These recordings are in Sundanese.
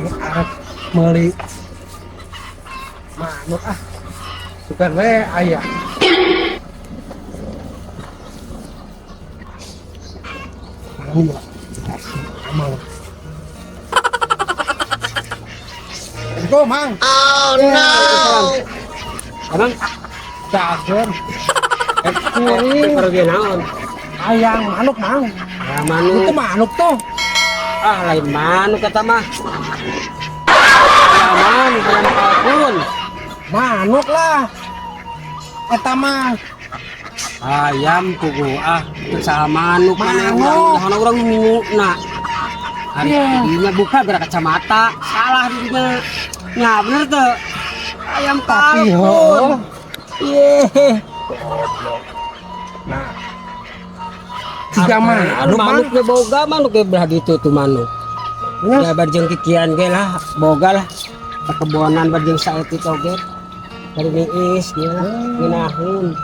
Arek meuli manuk ah. Sugan we aya. Manuk. Amal. Assalamualaikum, Mang. Oh no! Emang Dager. Kuring pergi naon? Hayang manuk, Mang. Ya manuk. Itu manuk tuh. Ah, lain manuk kata mah. Ya manuk, ayam kalkun. Manuk lah. Eta mah Ayam kuku ah, saha manuk mana Manuk. urang urang minguna. Hari Iya. dinya buka gerak kacamata, salah dinya. Nah, bener tuh. Ayam Tapi, kalkun. heuh. Ye. Nah. Tiga manuk, Mang. Manuk ge boga, manuk ge belah ditu tuh manuk. Ya. Ya barjeng kikian ge lah, boga lah. Kekebonan barjeng saeutik oge. Dari niis ya, ngeunaheun.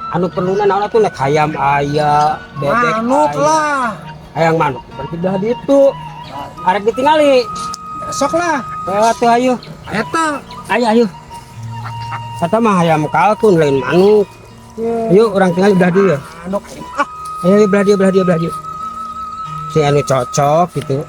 Anu perluna naon atuh nek hayam aya, bebek Manuk aya. lah. Hayang manuk berarti belah ditu. Arek ditingali. Sok lah. Lewat tuh ayo. Eta. Ayo ayo. Kata mah hayam kalkun lain manuk. Yuk orang tinggal belah dia. Manuk. Ah, Ayo ayo, belah dia belah dia belah dia. Si anu cocok gitu.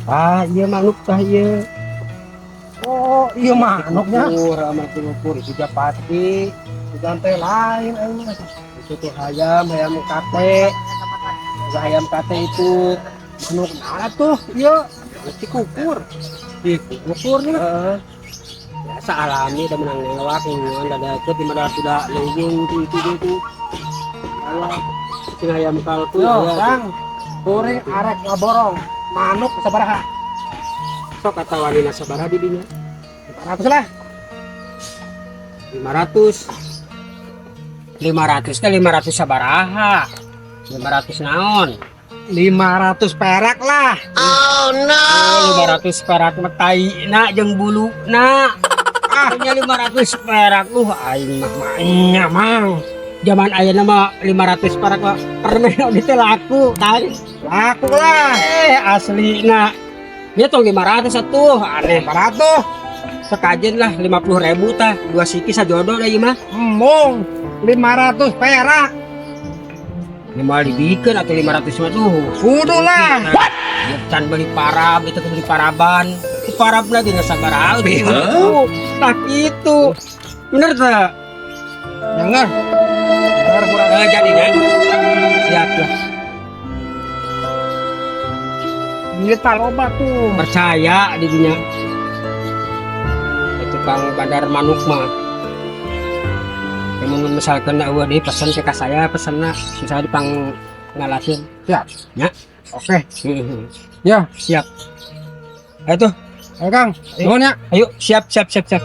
Ah, iya manuk tah iya. Oh, iya manuknya. Ukur, amal ukur juga pati. Bukan teh lain aing mah. Itu tuh ayam, ayam kate. Juga ayam kate itu Manuk mana tuh? Iya, mesti kukur. Di kukurnya. Heeh. Biasa alami udah menang newak ingon ada itu di mana sudah leung itu itu itu. Alah, sing ayam kalkun Yo, ya. Kang. Kuring arek ngaborong. Manuk sabaraha? Sok kata wanina sabaraha di dinya? 500 lah. 500. 500 teh 500 sabaraha? 500 naon? 500 perak lah. Oh no! 500 perak mah taina jeung buluna. Ah, nya 500 perak lu aing mah Nya, Mang. Zaman ayeuna mah 500 perak mah permen oge teh laku, kan? Laku lah. Aslina. Dia tong 500 atuh, aneh. 500. Sekajen lah 50.000 tah, dua siki sajodo da ieu mah. Embung 500 perak. Ini mau dibikeun atau 500 mah tuh. Kudu lah. Ya, can beli parab, itu beli paraban. Itu parab lagi nggak sabar aja. Tah itu. Bener tak? Jangan. Bener kurang. Jadi kan? Siap lah. Duit loba tuh. Percaya di dunia. Itu tukang bandar manuk mah. Namun misalkan eueuh deui pesen ke saya pesenna misalnya dipang ngalasin. Siap. Ya. Oke. Ya, Ya. siap. Ayo tuh. Ayo Kang. Nuhun ya. Ayo, siap siap siap siap.